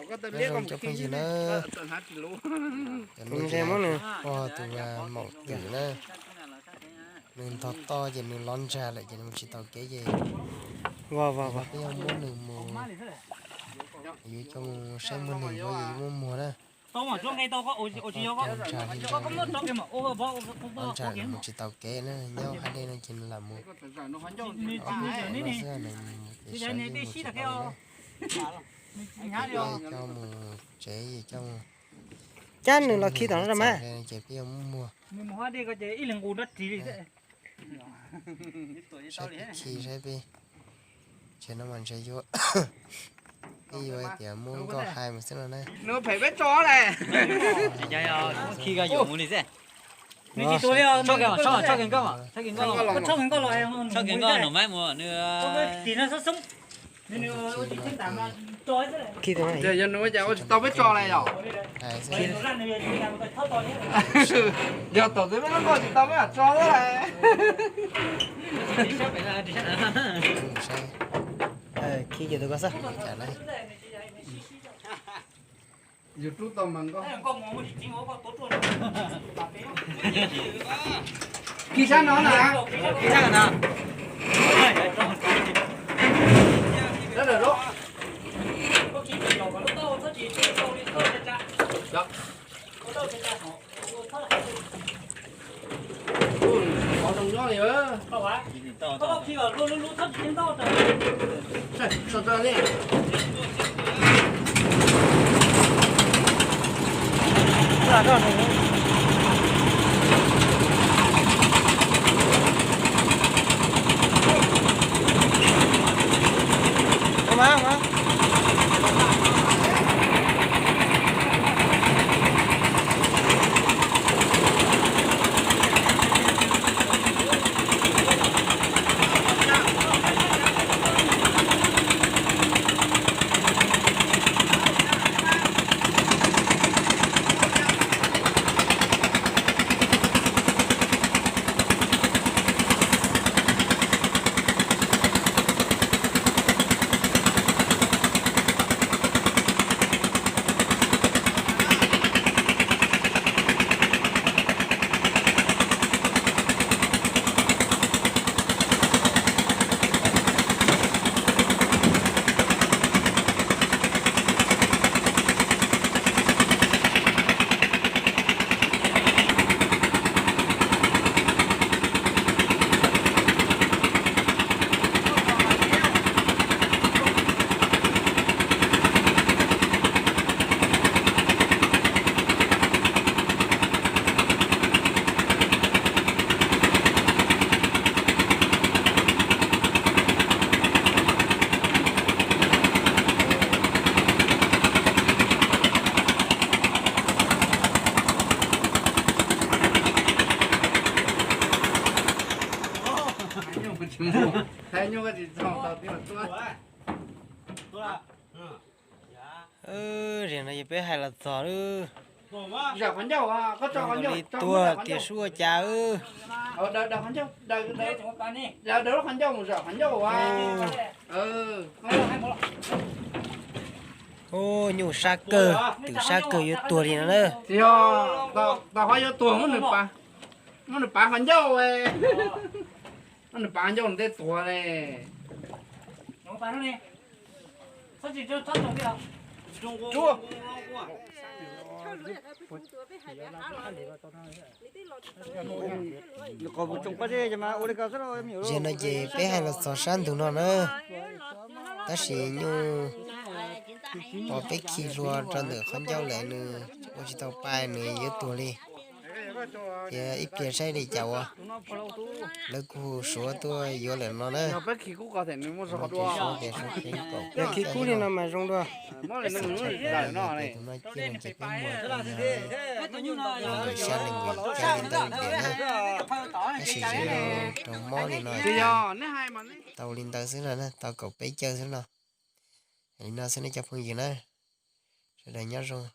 Nyob zoo cov phooj ywg na, cov no ces pog tus maum twm na, nws ntog toj ces nws lov ntsag lawm ces nws mus tsis tau kev ces peb yuav muab nws mus, yuav coj mus saib muag neeg yuav, yuav muab muag na. Ntsag li ntawd, lov ntsag mus tsis tau kev na, nyob hauv dej no ces nws lam mus. Ob peb tus no xwb nws mus ces sawv yeej mus tsis tau na. Coj mus tsev, coj mus, cab nws los khi tom no mas, ces peb yuav muab muag. Saib peb khi saib peb, tsev no mas ntshe yuav, peb yuav tias muab nkauj hais mus xwb no na. Nws phem peb tso lawm. Khi yuav mus li xwb. Nws tsis tuag li os. Tshoj kiag nkauj, tshoj kiag nkauj, tshoj kiag nkauj, tshoj kiag nkauj, nws maib mus nws. Yog nws ua cas ua tsis tau peb tso lawm yom? Yog tom ntej peb lub nkauj tsis tau peb mam tso xwb lawm. Khi ces tus ko xwb. Yus rub tau mas nkauj. Khi sab no na. Khi sab no. Qhov zoo nyob li. Zem no ces peb hais los txog lawm. Li tuag tias sub ua cas. Ub, nyuj sab kawg, twm sab kawg yuav tuag li no na. Tsis yog, tau qhov yuav tuag, muab nws pav qhov ncauj, muab nws pav ncauj nws thiaj tuag ne. Zem no ces peb hais los txog sab ntug no na, tab sis nyuj pom peb khi hlua rau ntawm qhov ncauj lawm nws ua tsis tau pa nws yuav tuag li. Ces ib pliag saib li cas ua, lawv kuj suav tuaj yuav lawm no na. Suav tias suav qeeb kaum peb kub li no mas zoo dua. Tus no ciaj no ces peb muag tau ntawm xya leeg, ca li ntawd diam na. Tab sis zem no raug mob li no ces tau li ntawd xwb no na, tau kaum peb caug xwb no. Li no xwb nej cov phooj ywg na, sawv daws nyob zoo.